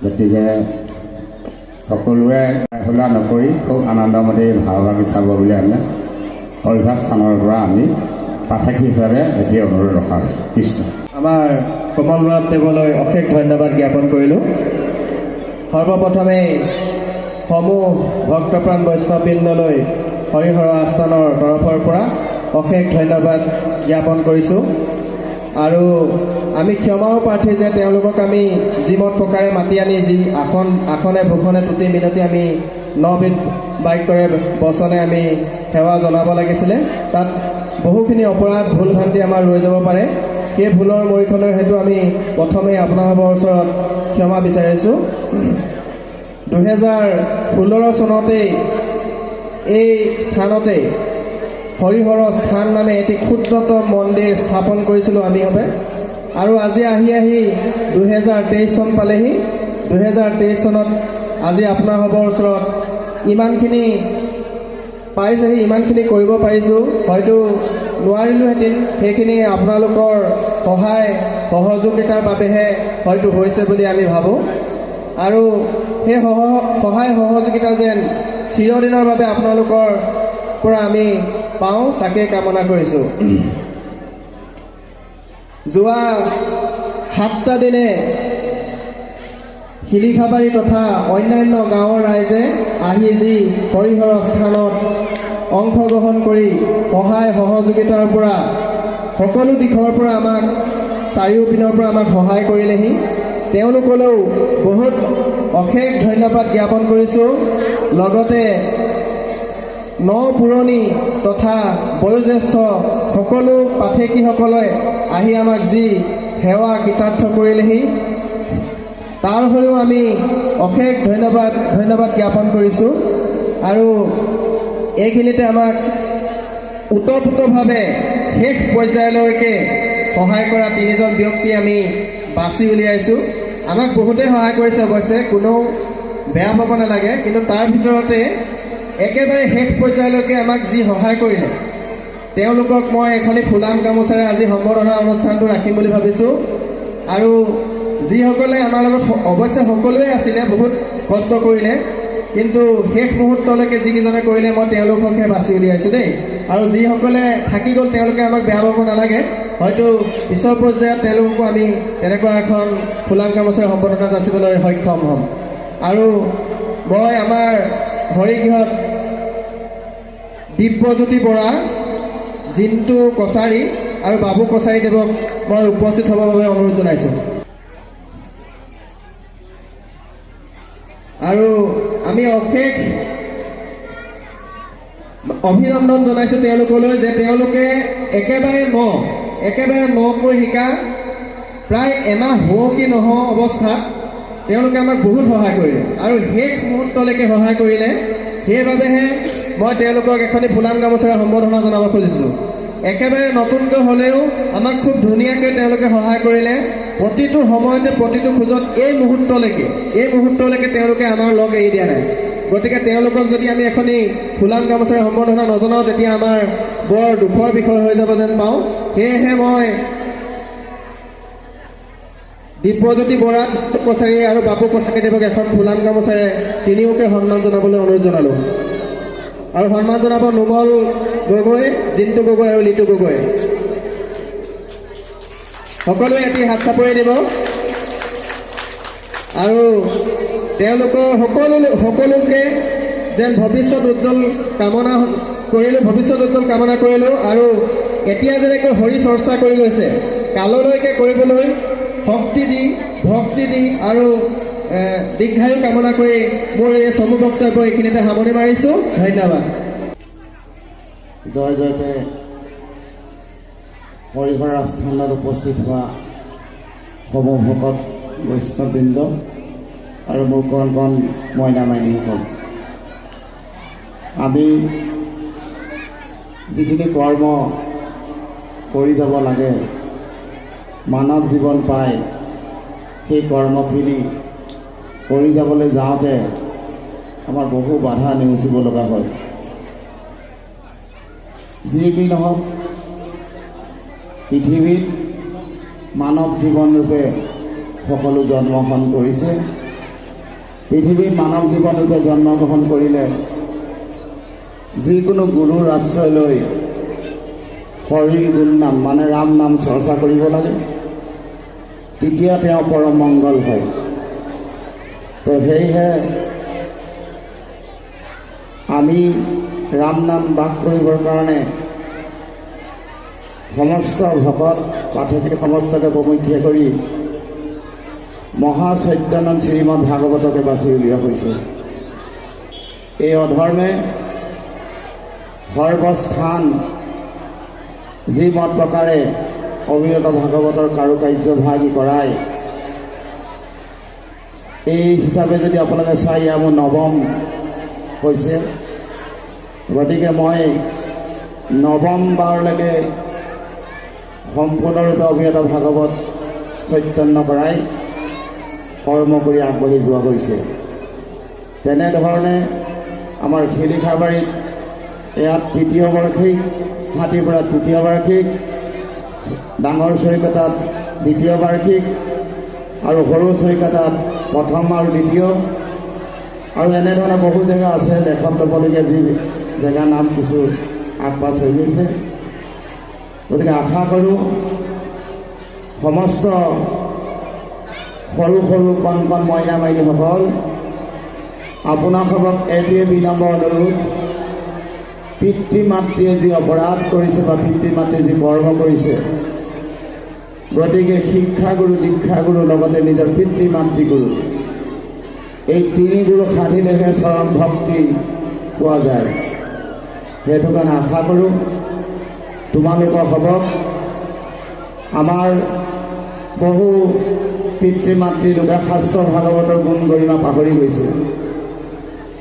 গতিকে সকলোৱে হুলা নকৰি খুব আনন্দমতে ভাওভাগি চাব বুলি আমি হৰিহৰ স্থানৰ পৰা আমি পাঠকী হিচাপে এতিয়া অনুৰোধ ৰখা হৈছে। কৃষ্ণ। আমাৰ কমল দেৱলৈ অশেষ ধন্যবাদ জ্ঞাপন কৰিলোঁ। সৰ্বপ্ৰথমে সমূহ ভক্তপ্ৰাণ বৈষ্ণৱবৃন্দলৈ হৰিহৰ আস্থানৰ তৰফৰ পৰা অশেষ ধন্যবাদ জ্ঞাপন কৰিছোঁ। আৰু আমি ক্ষমাও প্ৰাৰ্থী যে তেওঁলোকক আমি যিমত প্ৰকাৰে মাতি আনি যি আসন আসনে ভূষণে তুতি মিনতি আমি নবিধ বাক্যৰে বচনে আমি সেৱা জনাব লাগিছিলে, তাত বহুখিনি অপৰাধ ভুল ভ্ৰান্তি আমাৰ ৰৈ যাব পাৰে। সেই ভুলৰ মৰিখনৰ হেতু আমি প্ৰথমেই আপোনালোকৰ ওচৰত ক্ষমা বিচাৰিছোঁ। 2016 চনতেই এই স্থানতে হৰিহৰ স্থান নামে এটি ক্ষুদ্ৰতম মন্দিৰ স্থাপন কৰিছিলোঁ আমি হবে। আৰু আজি আহি আহি 2023 চন পালেহি। 2023 চনত আজি আপোনাসৱৰ ওচৰত ইমানখিনি পাইছেহি, ইমানখিনি কৰিব পাৰিছোঁ। হয়তো নোৱাৰিলোহেঁতেন, সেইখিনি আপোনালোকৰ সহায় সহযোগিতাৰ বাবেহে হয়তো হৈছে বুলি আমি ভাবোঁ। আৰু সেই সহায় সহযোগিতা যেন চিৰদিনৰ বাবে আপোনালোকৰ পৰা আমি পাওঁ, তাকে কামনা কৰিছোঁ। যোৱা 7টা দিনে শিলিখাবাৰী তথা অন্যান্য গাঁৱৰ ৰাইজে আহি যি হৰিহৰ স্থানত অংশগ্ৰহণ কৰি সহায় সহযোগিতাৰ পৰা সকলো দিশৰ পৰা আমাক চাৰিওপিনৰ পৰা আমাক সহায় কৰিলেহি, তেওঁলোকলৈও বহুত অশেষ ধন্যবাদ জ্ঞাপন কৰিছোঁ। লগতে ন পুৰণি তথা বয়োজ্যেষ্ঠ সকলো পাঠেকীসকলে আহি আমাক যি সেৱা কৃতাৰ্থ কৰিলেহি, তাৰ হৈও আমি অশেষ ধন্যবাদ জ্ঞাপন কৰিছোঁ। আৰু এইখিনিতে আমাক ওতপ্ৰোতভাৱে শেষ পৰ্যায়লৈকে সহায় কৰা তিনিজন ব্যক্তি আমি বাছি উলিয়াইছোঁ। আমাক বহুতেই সহায় কৰিছে অৱশ্যে, কোনো বেয়া পাব নালাগে, কিন্তু তাৰ ভিতৰতে একেবাৰে শেষ পৰ্যায়লৈকে আমাক যি সহায় কৰিলে তেওঁলোকক মই এখনি ফুলাম গামোচাৰে আজি সম্বৰ্ধনা অনুষ্ঠানটো ৰাখিম বুলি ভাবিছোঁ। আৰু যিসকলে আমাৰ লগত অৱশ্যে সকলোৱে আছিলে, বহুত কষ্ট কৰিলে, কিন্তু শেষ মুহূৰ্তলৈকে যিকেইজনে কৰিলে মই তেওঁলোককহে বাছি উলিয়াইছোঁ দেই। আৰু যিসকলে থাকি গ'ল তেওঁলোকে আমাক বেয়া পাব নালাগে, হয়তো পিছৰ পৰ্যায়ত তেওঁলোককো আমি তেনেকুৱা এখন ফুলাম গামোচাৰ সম্বৰ্ধনা যাচিবলৈ সক্ষম হ'ম। আৰু মই আমাৰ হৰিগৃহত দিব্যজ্যোতি বৰা, জিন্তু কছাৰী আৰু বাবু কছাৰীদেৱক মই উপস্থিত হ'বৰ বাবে অনুৰোধ জনাইছোঁ। আৰু আমি অশেষ অভিনন্দন জনাইছোঁ তেওঁলোকলৈ যে তেওঁলোকে একেবাৰে নকৈ শিকা প্ৰায় এমাহ হওঁ কি নহওঁ অৱস্থাত তেওঁলোকে আমাক বহুত সহায় কৰিলে আৰু শেষ মুহূৰ্তলৈকে সহায় কৰিলে। সেইবাবেহে মই তেওঁলোকক এখনি ফুলাম গামোচাৰে সম্বৰ্ধনা জনাব খুজিছোঁ। একেবাৰে নতুনকৈ হ'লেও আমাক খুব ধুনীয়াকৈ তেওঁলোকে সহায় কৰিলে। প্ৰতিটো সময়তে প্ৰতিটো খোজত এই মুহূৰ্তলৈকে তেওঁলোকে আমাৰ লগ এৰি দিয়া নাই। গতিকে তেওঁলোকক যদি আমি এখনি ফুলাম গামোচাৰে সম্বৰ্ধনা নজনাওঁ তেতিয়া আমাৰ বৰ দুখৰ বিষয় হৈ যাব যেন পাওঁ। সেয়েহে মই দিব্যজ্যোতি বৰা কছাৰী আৰু বাপু কছাৰীদেৱক এখন ফুলাম গামোচাৰে তিনিওকে সন্মান জনাবলৈ অনুৰোধ জনালোঁ। আৰু সন্মান জনাব নোমল গগৈ, জিন্তু গগৈ আৰু লিটু গগৈ। সকলোৱে এটি হাত চাপৰি দিব। আৰু তেওঁলোকৰ সকলোকে যেন ভৱিষ্যত উজ্জ্বল কামনা কৰিলোঁ, ভৱিষ্যত উজ্জ্বল কামনা কৰিলোঁ। আৰু এতিয়া যেনেকৈ হৰি চৰ্চা কৰি গৈছে, কাললৈকে কৰিবলৈ শক্তি দি, ভক্তি দি আৰু দীৰ্ঘায়ু কামনা কৰি মোৰ এই চমু বক্তব্য এইখিনিতে সামৰণি মাৰিছোঁ। ধন্যবাদ। জয় জয়তে হৰিহৰ আস্থানত উপস্থিত হোৱা সমূহ ভকত বৈষ্ণৱবৃন্দ আৰু মোৰ কণ কণ মইনা মাইনীসকল, আমি যিখিনি কৰ্ম কৰি যাব লাগে মানৱ জীৱন পাই সেই কৰ্মখিনি কৰি যাবলৈ যাওঁতে আমাৰ বহু বাধা নেওচিব লগা হয়। যি কি নহওক, পৃথিৱীত মানৱ জীৱন ৰূপে সকলো জন্মগ্ৰহণ কৰিছে। পৃথিৱীত মানৱ জীৱনৰূপে জন্মগ্ৰহণ কৰিলে যিকোনো গুৰুৰ আশ্ৰয় লৈ হৰিৰ গুণ নাম মানে ৰাম নাম চৰ্চা কৰিব লাগে, তেতিয়া তেওঁ পৰম মংগল হয়। তো সেয়েহে আমি ৰাম নাম বাস কৰিবৰ কাৰণে সমস্ত ভকত পাঠকে সমস্তকে প্ৰমুখ্যে কৰি মহাচৈতন্য শ্ৰীমদ ভাগৱতকে বাছি উলিওৱা হৈছে। এই অধৰ্মে সৰ্বস্থান যি মত প্ৰকাৰে অবিৰত ভাগৱতৰ কাৰুকাৰ্য ভাগি কৰাই, এই হিচাপে যদি আপোনালোকে চাই এয়া মোৰ নৱম হৈছে। গতিকে মই নৱমবাৰলৈকে সম্পূৰ্ণৰূপে অবিৰত ভাগৱত চৈতন্য কৰাই কৰ্ম কৰি আগবাঢ়ি যোৱা হৈছে। তেনেধৰণে আমাৰ শিলিখাবাৰীত ইয়াত তৃতীয় বাৰ্ষিক, হাতীপৰাত তৃতীয় বাৰ্ষিক, ডাঙৰ চৈকটাত দ্বিতীয় বাৰ্ষিক আৰু সৰু চৈকটাত প্ৰথম আৰু দ্বিতীয়, আৰু এনেধৰণে বহু জেগা আছে লেখত ল'বলগীয়া যি জেগাৰ নাম কিছু আগপাছ হৈ গৈছে। গতিকে আশা কৰোঁ সমস্ত সৰু সৰু কণ কণ মইনা মাইনীসকল, আপোনাসবক এইটোৱে বিনম্ৰ অনুৰোধ, পিতৃ মাতৃয়ে যি অপৰাধ কৰিছে বা পিতৃ মাতৃয়ে যি কৰ্ম কৰিছে, গতিকে শিক্ষাগুৰু দীক্ষাগুৰু লগতে নিজৰ পিতৃ মাতৃগুৰু, এই তিনি গুৰু সাধিলেহে চৰণ ভক্তি পোৱা যায়। সেইটো কাৰণে আশা কৰোঁ তোমালোকৰ সবক আমাৰ বহু পিতৃ মাতৃ লোকে শাস্ত্ৰ ভাগৱতৰ গুণ গৰিমা পাহৰি গৈছে।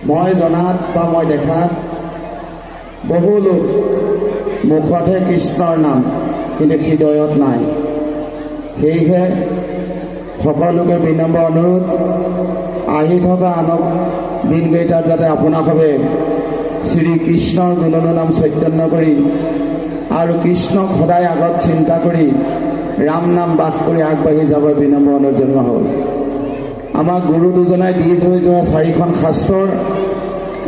মই জনাত বা মই দেখাত বহু লোক মুখতহে কৃষ্ণৰ নাম, কিন্তু হৃদয়ত নাই। সেয়েহে সকলোকে বিনম্ৰ অনুৰোধ, আহি থকা আনক দিনকেইটাত যাতে আপোনাসবে শ্ৰীকৃষ্ণৰ গুণনাম চৈতন্য কৰি আৰু কৃষ্ণক সদায় আগত চিন্তা কৰি ৰাম নাম বাস কৰি আগবাঢ়ি যাবৰ বিনম্ৰ অনুৰোধ জনোৱা হ'ল। আমাক গুৰু দুজনাই দি থৈ যোৱা চাৰিখন শাস্ত্ৰৰ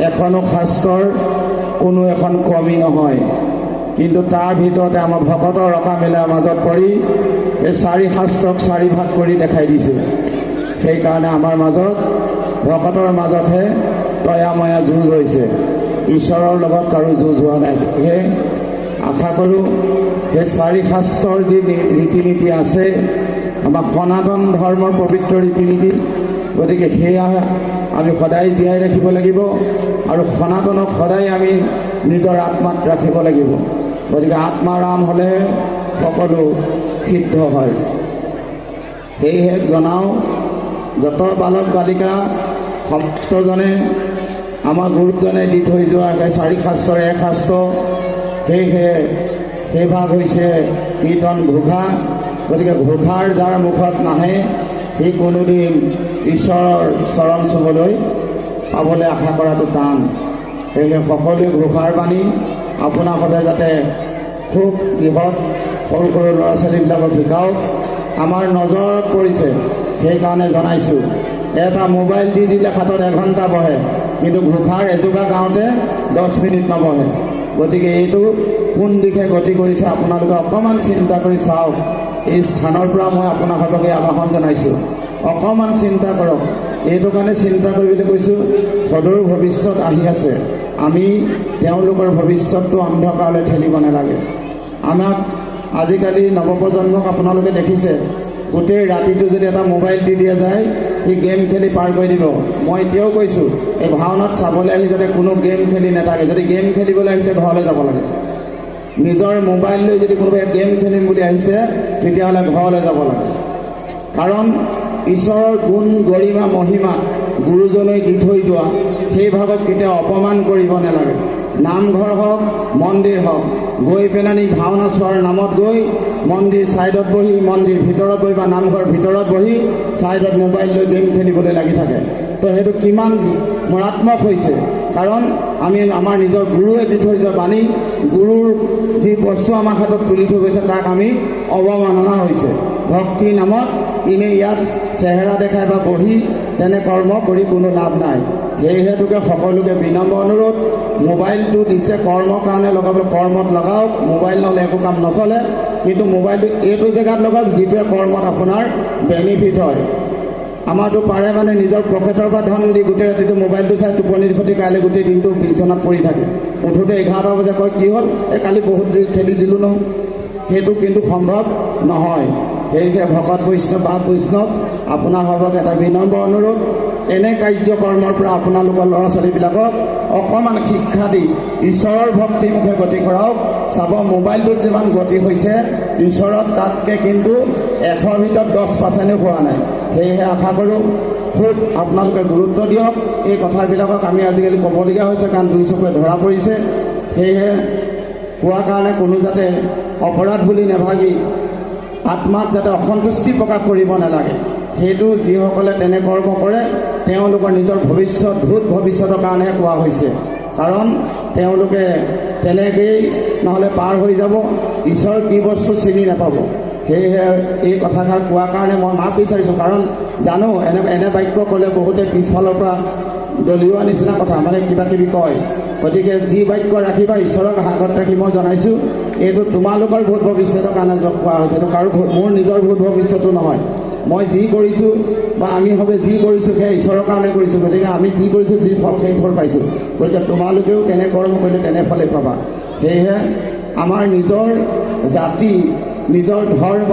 এখনো শাস্ত্ৰৰ কোনো এখন কমি নহয়, কিন্তু তাৰ ভিতৰতে আমাৰ ভকতৰ ৰকা মেলাৰ মাজত পৰি এই চাৰি শাস্ত্ৰক চাৰি ভাগ কৰি দেখাই দিছে। সেইকাৰণে আমাৰ মাজত ভকতৰ মাজতহে তয়াময়া যুঁজ হৈছে, ঈশ্বৰৰ লগত কাৰো যুঁজ হোৱা নাই। সেয়ে আশা কৰোঁ সেই চাৰি শাস্ত্ৰৰ যি ৰীতি নীতি আছে, আমাৰ সনাতন ধৰ্মৰ পবিত্ৰ ৰীতি নীতি, গতিকে সেয়া আমি সদায় জীয়াই ৰাখিব লাগিব আৰু সনাতনক সদায় আমি নিজৰ আত্মাত ৰাখিব লাগিব। গতিকে আত্মাৰাম হ'লে সকলো সিদ্ধ হয়। সেয়েহে জনাওঁ, যত বালক বালিকা সমস্তজনে আমাৰ গুৰুজনে দি থৈ যোৱা সেই চাৰি শাস্ত্ৰৰ এক শাস্ত্ৰ, সেয়েহে সেই ভাগ হৈছে কীৰ্তন ঘোষা। গতিকে ঘোষাৰ যাৰ মুখত নাহে সি কোনোদিন ঈশ্বৰৰ চৰণ চুবলৈ পাবলৈ আশা কৰাটো টান। সেয়েহে সকলোৱে ঘোষাৰ বাণী আপোনাসবে যাতে খুব বৃহৎ সৰু সৰু ল'ৰা ছোৱালীবিলাকক শিকাওক। আমাৰ নজৰত পৰিছে, সেইকাৰণে জনাইছোঁ, এটা মোবাইল দি দিলে হাতত এঘণ্টা বহে, কিন্তু ঘোষাৰ এজোপা গাওঁতে 10 মিনিট নবহে। গতিকে এইটো কোন দিশে গতি কৰিছে আপোনালোকে অকণমান চিন্তা কৰি চাওক। এই স্থানৰ পৰা মই আপোনাসবকে আহ্বান জনাইছোঁ, অকণমান চিন্তা কৰক। এইটো কাৰণে চিন্তা কৰিবলৈ কৈছোঁ, সদূৰ ভৱিষ্যত আহি আছে, আমি তেওঁলোকৰ ভৱিষ্যতটো অন্ধকাৰলৈ ঠেলিব নালাগে। আমাক আজিকালি নৱপ্ৰজন্মক আপোনালোকে দেখিছে, গোটেই ৰাতিটো যদি এটা মোবাইল দি দিয়া যায়, সি গেম খেলি পাৰ কৰি দিব। মই এতিয়াও কৈছোঁ, এই ভাওনাত চাবলৈ আহি যাতে কোনো গেম খেলি নাথাকে। যদি গেম খেলিবলৈ আহিছে ঘৰলৈ যাব লাগে। নিজৰ মোবাইল লৈ যদি কোনোবাই গেম খেলিম বুলি আহিছে, তেতিয়াহ'লে ঘৰলৈ যাব লাগে। কাৰণ ঈশ্বৰৰ গুণ গৰিমা মহিমা গুৰুজনে দি থৈ যোৱা সেই ভাগক কেতিয়াও অপমান কৰিব নালাগে। নামঘৰ হওক মন্দিৰ হওক, গৈ পেলানি ভাওনা চোৱাৰ নামত গৈ মন্দিৰ ছাইডত বহি, মন্দিৰ ভিতৰত বহি বা নামঘৰ ভিতৰত বহি ছাইডত মোবাইল লৈ গেম খেলিবলৈ লাগি থাকে, তো সেইটো কিমান মাৰাত্মক হৈছে। কাৰণ আমি আমাৰ নিজৰ গুৰুৱে দি থৈ যোৱা বাণী, গুৰুৰ যি বস্তু আমাৰ হাতত তুলি থৈ গৈছে, তাক আমি অৱমাননা হৈছে। ভক্তিৰ নামত এনেই ইয়াত চেহেৰা দেখাই বা বহি তেনে কৰ্ম কৰি কোনো লাভ নাই। সেই হেতুকে সকলোকে বিনম্ৰ অনুৰোধ, মোবাইলটো দিছে কৰ্মৰ কাৰণে লগাবলৈ, কৰ্মত লগাওক। মোবাইল নহ'লে একো কাম নচলে, কিন্তু মোবাইলটো এইটো জেগাত লগাওক যিটোৱে কৰ্মত আপোনাৰ বেনিফিট হয়। আমাৰতো পাৰে মানে নিজৰ পকেটৰ পৰা ধন দি গোটেই ৰাতিটো মোবাইলটো চাই টোপনিৰ খতি কাইলৈ গোটেই দিনটো বিচনাত পৰি থাকে। উঠোঁতে 11 বজাত কয় কি হ'ল, এই কালি বহুত দেৰি খেলি দিলোঁ নহয়। সেইটো কিন্তু সম্ভৱ নহয়। সেয়েহে ভকত বৈষ্ণৱ বা বৈষ্ণৱ আপোনাসবক এটা বিনম্ৰ অনুৰোধ, এনে কাৰ্যকৰ্মৰ পৰা আপোনালোকৰ ল'ৰা ছোৱালীবিলাকক অকণমান শিক্ষা দি ঈশ্বৰৰ ভক্তিমুখে গতি কৰাওক। চাব মোবাইলটোত যিমান গতি হৈছে ঈশ্বৰত তাতকৈ কিন্তু 100ৰ ভিতৰত 10% হোৱা নাই। সেয়েহে আশা কৰোঁ খুব আপোনালোকে গুৰুত্ব দিয়ক। এই কথাবিলাকক আমি আজিকালি ক'বলগীয়া হৈছে, কাৰণ দুই চকুৱে ধৰা পৰিছে। সেয়েহে কোৱা কাৰণে কোনো যাতে অপৰাধ বুলি নাভাবি আত্মাত যাতে অসন্তুষ্টি প্ৰকাশ কৰিব নালাগে। সেইটো যিসকলে তেনে কৰ্ম কৰে তেওঁলোকৰ নিজৰ ভৱিষ্যত ভূত ভৱিষ্যতৰ কাৰণেহে কোৱা হৈছে, কাৰণ তেওঁলোকে তেনেকেই নহ'লে পাৰ হৈ যাব, ঈশ্বৰ কি বস্তু চিনি নাপাব। সেয়েহে এই কথাষাৰ কোৱাৰ কাৰণে মই মাপ বিচাৰিছোঁ, কাৰণ জানো এনে বাক্য ক'লে বহুতে পিছফালৰ পৰা দলিওৱা নিচিনা কথা মানে কিবা কিবি কয়। গতিকে যি বাক্য ৰাখিবা ঈশ্বৰক আগত ৰাখি মই জনাইছোঁ, এইটো তোমালোকৰ ভূত ভৱিষ্যতৰ কাৰণে কোৱা হৈছে, এইটো কাৰো মোৰ নিজৰ ভূত ভৱিষ্যতো নহয়। মই যি কৰিছোঁ বা আমি সবে যি কৰিছোঁ সেয়া ঈশ্বৰৰ কাৰণে কৰিছোঁ, গতিকে আমি যি কৰিছোঁ যি ফল সেই ফল পাইছোঁ। গতিকে তোমালোকেও তেনে কৰ্ম কৰিলে তেনে ফলেই পাবা। সেয়েহে আমাৰ নিজৰ জাতি, নিজৰ ধৰ্ম,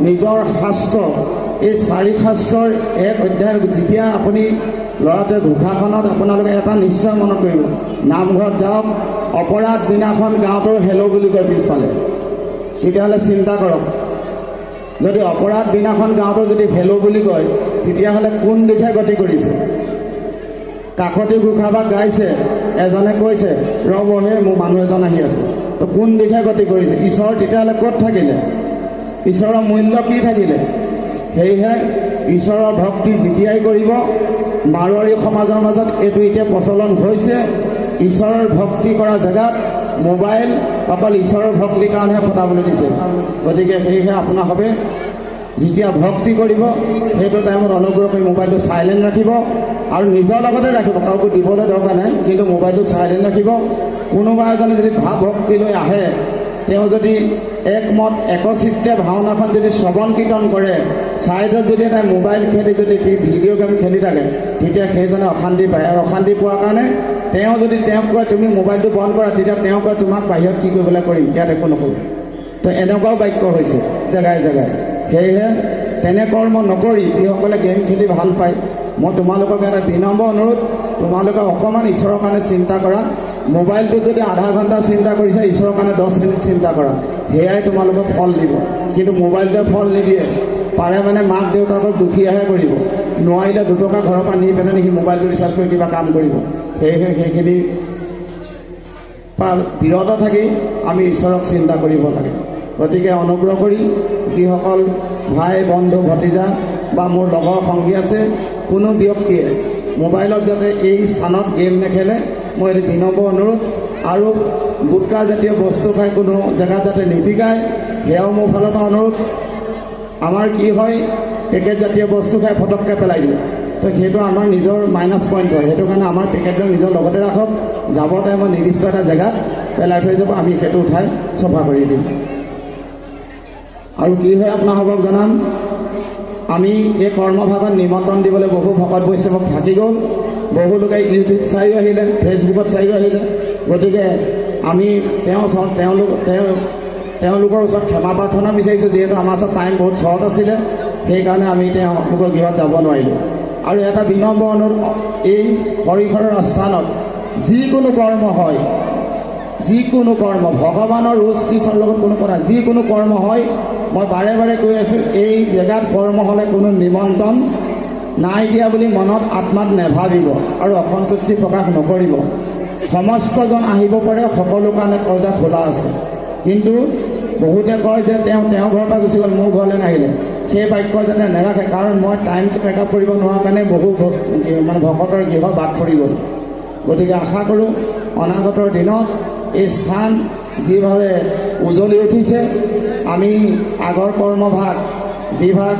নিজৰ শাস্ত্ৰ, এই চাৰি শাস্ত্ৰৰ এক অধ্যায় যেতিয়া আপুনি ল'ৰাটোৱে ঘোষাখনত আপোনালোকে এটা নিশ্চয় মনত কৰিব, নামঘৰত যাওক, অপৰাধ বিনাশন গাঁৱতো হেল্ল' বুলি কয় পিছফালে, তেতিয়াহ'লে চিন্তা কৰক, যদি অপৰাধ বিনাশন গাঁৱতো যদি হেল্ল' বুলি কয় তেতিয়াহ'লে কোন দিশে গতি কৰিছে। কাষতি ঘোষাভাগ গাইছে, এজনে কৈছে ৰ'বহে মোৰ মানুহ এজন আহি আছে, তো কোন দিশে গতি কৰিছে? ঈশ্বৰ তেতিয়াহ'লে ক'ত থাকিলে? ঈশ্বৰৰ মূল্য কি থাকিলে? সেয়েহে ঈশ্বৰৰ ভক্তি যেতিয়াই কৰিব, মাৰোৱাৰী সমাজৰ মাজত এইটো এতিয়া প্ৰচলন হৈছে, ঈশ্বৰৰ ভক্তি কৰা জেগাত মোবাইল অকল ঈশ্বৰৰ ভক্তিৰ কাৰণেহে খটাবলৈ দিছে। গতিকে সেয়েহে আপোনাসবে যেতিয়া ভক্তি কৰিব সেইটো টাইমত অনুগ্ৰহ কৰি মোবাইলটো চাইলেণ্ট ৰাখিব আৰু নিজৰ লগতে ৰাখিব, কাকো দিবলৈ দৰকাৰ নাই, কিন্তু মোবাইলটো চাইলেণ্ট ৰাখিব। কোনোবা এজনে যদি ভাৱ ভক্তি লৈ আহে, তেওঁ যদি একমত একচিত্তে ভাওনাখন যদি শ্ৰৱণ কীৰ্তন কৰে, ছাইডত যদি এটা মোবাইল খেলি যদি ভিডিঅ' গেম খেলি থাকে, তেতিয়া সেইজনে অশান্তি পায়। আৰু অশান্তি পোৱাৰ কাৰণে তেওঁ যদি তেওঁক কয় তুমি মোবাইলটো বন্ধ কৰা, তেতিয়া তেওঁ কয় তোমাক বাহিৰত কি কৰিবলৈ কৰিম, ইয়াত একো নকৰোঁ। তো এনেকুৱাও বাক্য হৈছে জেগাই জেগাই। সেয়েহে তেনে কৰ্ম নকৰি যিসকলে গেম খেলি ভাল পায়, মই তোমালোকক এটা বিনম্ৰ অনুৰোধ, তোমালোকে অকণমান ঈশ্বৰৰ কাৰণে চিন্তা কৰা। মোবাইলটোত যদি আধা ঘণ্টা চিন্তা কৰিছা, ঈশ্বৰৰ কাৰণে 10 মিনিট চিন্তা কৰা, সেয়াই তোমালোকক ফল দিব। কিন্তু মোবাইলটোৱে ফল নিদিয়ে, পাৰে মানে মাক দেউতাকক দুখীয়াহে কৰিব, নোৱাৰিলে 2 টকা ঘৰৰ পৰা নি পেলাই সি মোবাইলটো ৰিচাৰ্জ কৰি কিবা কাম কৰিব। সেয়েহে সেইখিনি বিৰত থাকি আমি ঈশ্বৰক চিন্তা কৰিব লাগে। গতিকে অনুগ্ৰহ কৰি যিসকল ভাই বন্ধু ভতিজা বা মোৰ লগৰ সংগী আছে, কোনো ব্যক্তিয়ে মোবাইলত যাতে এই স্থানত গেম নেখেলে, মই এইটো বিনম্ৰ অনুৰোধ। আৰু গুটকা জাতীয় বস্তু খাই কোনো জেগাত যাতে নিবিকায়, সেয়াও মোৰ ফালৰ পৰা অনুৰোধ। আমাৰ কি হয়, পেকেট জাতীয় বস্তু খাই ফটককৈ পেলাই দিয়ে, তো সেইটো আমাৰ নিজৰ মাইনাছ পইণ্ট হয়। সেইটো কাৰণে আমাৰ পেকেটবিলাক নিজৰ লগতে ৰাখক, যাব টাইমত নিৰ্দিষ্ট এটা জেগাত পেলাই থৈ যাব, আমি সেইটো উঠাই চফা কৰি দিম। আৰু কি হয় আপোনাসবক জনাম, আমি এই কৰ্মভাগত নিমন্ত্ৰণ দিবলৈ বহু ভকত বৈষ্ণৱক থাকি গ'ল, বহু লোকে ইউটিউব চাইও আহিলে, ফেচবুকত চাইও আহিলে। গতিকে আমি তেওঁলোকৰ ওচৰত ক্ষমা প্ৰাৰ্থনা বিচাৰিছোঁ, যিহেতু আমাৰ ওচৰত টাইম বহুত শ্বৰ্ট আছিলে, সেইকাৰণে আমি তেওঁলোকৰ গৃহত যাব নোৱাৰিলোঁ। আৰু এটা বিনম্ৰ অনুৰোধ, এই হৰিহৰৰ আস্থানত যিকোনো কৰ্ম হয়, যিকোনো কৰ্ম ভগৱানৰ ৰোজ ঈশ্বৰৰ লগত কোনো কথা, যিকোনো কৰ্ম হয়, মই বাৰে বাৰে কৈ আছোঁ, এই জেগাত কৰ্ম হ'লে কোনো নিমন্ত্ৰণ নাই দিয়া বুলি মনত আত্মাত নেভাবিব আৰু অসন্তুষ্টি প্ৰকাশ নকৰিব। সমস্তজন আহিব পাৰে, সকলো কাৰণে দৰ্জা খোলা আছে। কিন্তু বহুতে কয় যে তেওঁ তেওঁৰ ঘৰৰ পৰা গুচি গ'ল, মোৰ ঘৰলৈ নাহিলে, সেই বাক্য যাতে নেৰাখে, কাৰণ মই টাইমটো মেকআপ কৰিব নোৱাৰাৰ কাৰণে বহু মানে ভকতৰ গৃহ বাদ পৰি গ'ল। গতিকে আশা কৰোঁ অনাগতৰ দিনত এই স্থান যিভাৱে উজলি উঠিছে, আমি আগৰ কৰ্মভাগ যিভাগ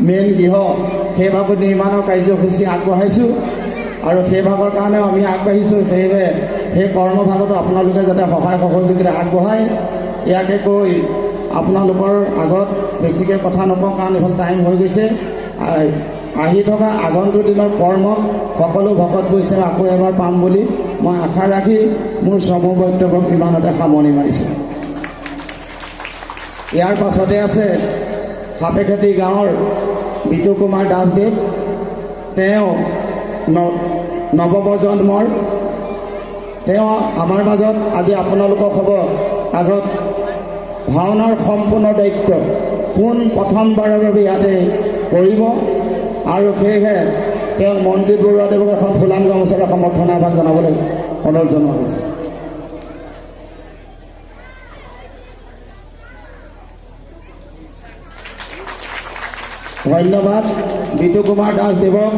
মেইন গৃহ সেই ভাগত নিৰ্মাণৰ কাৰ্যসূচী আগবঢ়াইছোঁ আৰু সেই ভাগৰ কাৰণেও আমি আগবাঢ়িছোঁ। সেয়েহে সেই কৰ্মভাগতো আপোনালোকে যাতে সহায় সহযোগিতা আগবঢ়ায়, ইয়াকে কৈ আপোনালোকৰ আগত বেছিকৈ কথা নকওঁ, কাৰণ এইফালে টাইম হৈ গৈছে। আহি থকা আগন্তুক দিনৰ কৰ্মত সকলো ভকত বৈষ্ণৱ আকৌ এবাৰ পাম বুলি মই আশা ৰাখি মোৰ চমু বক্তব্য ইমানতে সামৰণি মাৰিছোঁ। ইয়াৰ পাছতে আছে সাপেখাতি গাঁৱৰ বিতু কুমাৰ দাসদেৱ। তেওঁ নৱপ্ৰজন্মৰ, তেওঁ আমাৰ মাজত আজি আপোনালোকক হ'ব আগত ভাওনাৰ সম্পূৰ্ণ দায়িত্ব পোন প্ৰথমবাৰৰ বাবে ইয়াতে কৰিব আৰু সেয়েহে তেওঁক মনজিত বৰুৱাদেৱক এখন ফুলাম গামোচাৰে সমৰ্থন আহ্বান জনাবলৈ অনুৰোধ জনোৱা হৈছে। ধন্যবাদ বিতু কুমাৰ দাসদেৱক।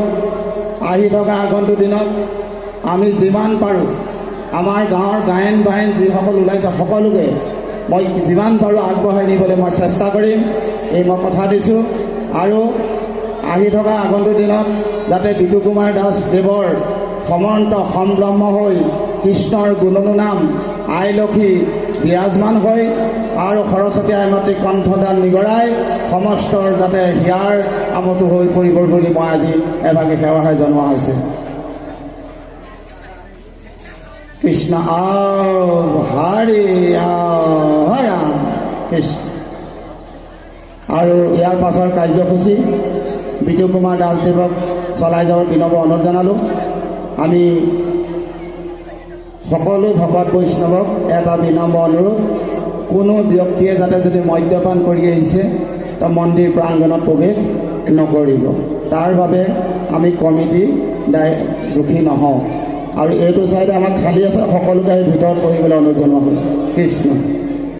আহি থকা আগন্তুক দিনত আমি যিমান পাৰোঁ আমাৰ গাঁৱৰ গায়ন বায়ন যিসকল ওলাইছে সকলোকে মই যিমান পাৰোঁ আগবঢ়াই নিবলৈ মই চেষ্টা কৰিম, এই মই কথা দিছোঁ। আৰু আহি থকা আগন্তুক দিনত যাতে বিতু কুমাৰ দাসদেৱৰ সমন্ত সম্ব্ৰহ্ম হৈ কৃষ্ণৰ গুণানুনাম আই লক্ষী বিৰাজমান হৈ আৰু সৰস্বতী আই মাতৃ কণ্ঠদান নিগৰাই সমস্তৰ যাতে হিয়াৰ আমতো হৈ পৰিব বুলি মই আজি এভাগে সেৱাহে জনোৱা হৈছে। কৃষ্ণ আও হৰি ৰাম কৃষ্ণ। আৰু ইয়াৰ পাছৰ কাৰ্যসূচী বিতু কুমাৰ দাসদেৱক চলাই যাবৰ বিনম্ৰ অনুৰোধ জনালোঁ। আমি সকলো ভকত বৈষ্ণৱক এটা বিনম্ৰ অনুৰোধ, কোনো ব্যক্তিয়ে যাতে যদি মদ্যপান কৰি আহিছে তো মন্দিৰ প্ৰাংগণত প্ৰৱেশ নকৰিব, তাৰ বাবে আমি কমিটি দোষী নহওঁ। আৰু এইটো চাইডে আমাক খালী আছে, সকলোকে সেই ভিতৰত বহিবলৈ অনুৰোধ জনোৱা হ'ল। কৃষ্ণ।